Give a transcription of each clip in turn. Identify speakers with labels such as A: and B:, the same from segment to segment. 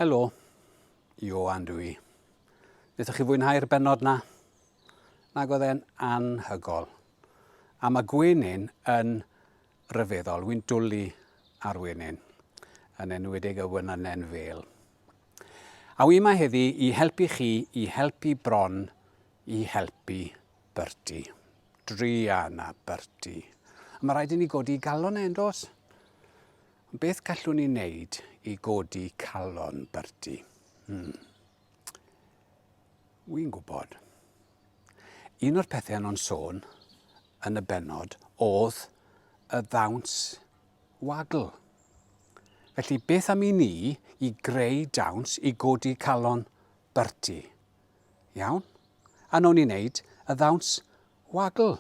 A: Helo, Ioan dw i. Wnaethoch chi fwynhau'r bennod 'na? Nag oedd e'n anhygol. A mae gwenyn yn ryfeddol. Wy'n dwlu ar wenyn, yn enwedig y wynanen fêl. A wi yma heddi i helpu chi i helpu bron i helpu Bertie. Druan a Bertie. A mae rhaid i ni godi galon e, yn does? Ond beth gallwn ni wneud i godi calon Bertie? Hmm. Wy'n gwybod. Un o'r pethau o'n sôn yn y bennod oedd y ddawns wagl. Felly beth am i ni i greu dawns i godi calon Bertie? Iawn? A nawn ni wneud y ddawns wagl.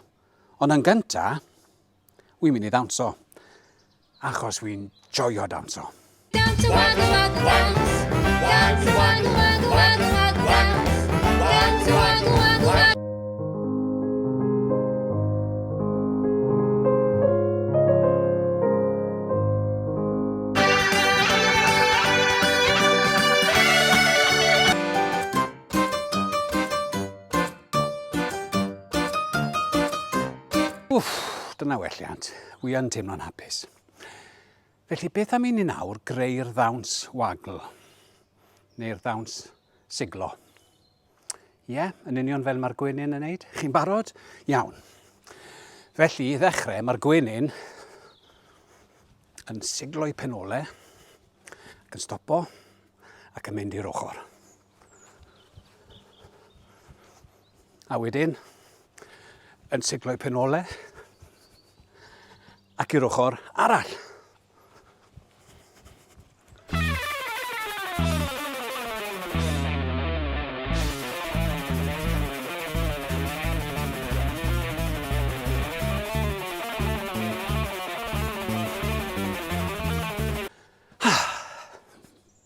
A: Ond yn gynta, Wi'n mynd i ddawnso. Achos wi'n joio dawnso. Dance, waggle, waggle, dance. Dance, waggle, waggle, waggle, waggle, dance. Dance, waggle, waggle, waggle. Wff, dyna welliant. Wi yn teimlo'n hapus. Felly beth am i ni nawr greu'r ddawns wagl? Neu'r ddawns siglo? Ie, yeah, yn union fel mae'r gwenyn yn neud. Chi'n barod? Iawn. Felly, i ddechrau, mae'r gwenyn yn siglo'i penole, ac yn stopo, ac yn mynd i'r ochr. A wedyn, yn siglo'i penole ac i'r ochr arall.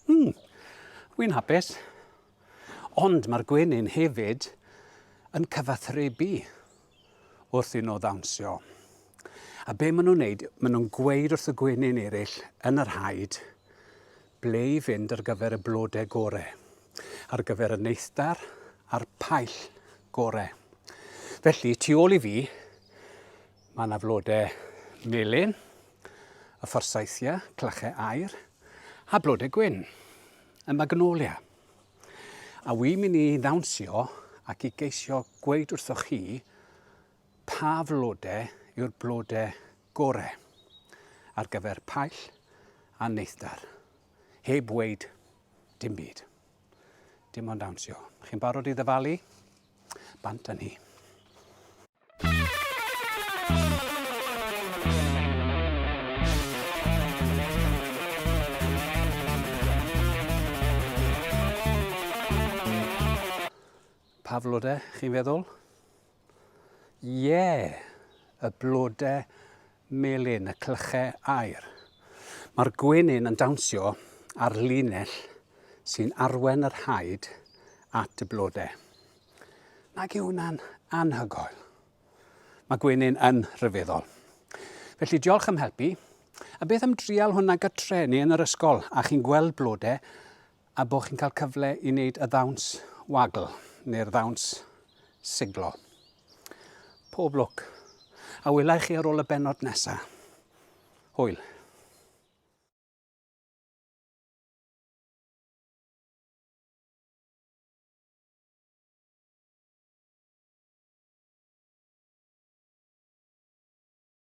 A: Hmm, wy'n hapus. Ond mae'r gwenyn hefyd yn cyfathrebu wrth i nhw ddawnsio. A be maen nhw'n neud, maen nhw'n gweud wrth y gwenyn eraill yn yr haid ble i fynd ar gyfer y blodau gore, ar gyfer y neithdar a'r paill gore. Felly, tu ôl i fi, mae yna flodau melyn, y forsythia, clychau aur, a blodau gwyn, y magnolia. A wi'n mynd i ddawnsio ac i geisio gweud wrthoch chi pa flodau yw'r blodau gore ar gyfer paill a neithdar, heb weud dim byd. Dim ond dawnsio. Chi'n barod i ddyfalu? Bant â ni. Pa flodau, chi'n feddwl? Ie, yeah, y blodau melyn, y clychau aur. Mae'r gwenyn yn dawnsio ar linell sy'n arwen yr haid at y blodau. Nag yw hwnna'n anhygoel? Mae gwenyn yn rhyfeddol. Felly diolch am helpu. A beth am drial hwnna gytre neu yn yr ysgol a chi'n gweld blodau a bod chi'n cael cyfle i wneud y ddawns wagl neu'r ddawns siglo. Pob lwc. A wela i chi ar ôl y bennod nesaf. Hwyl.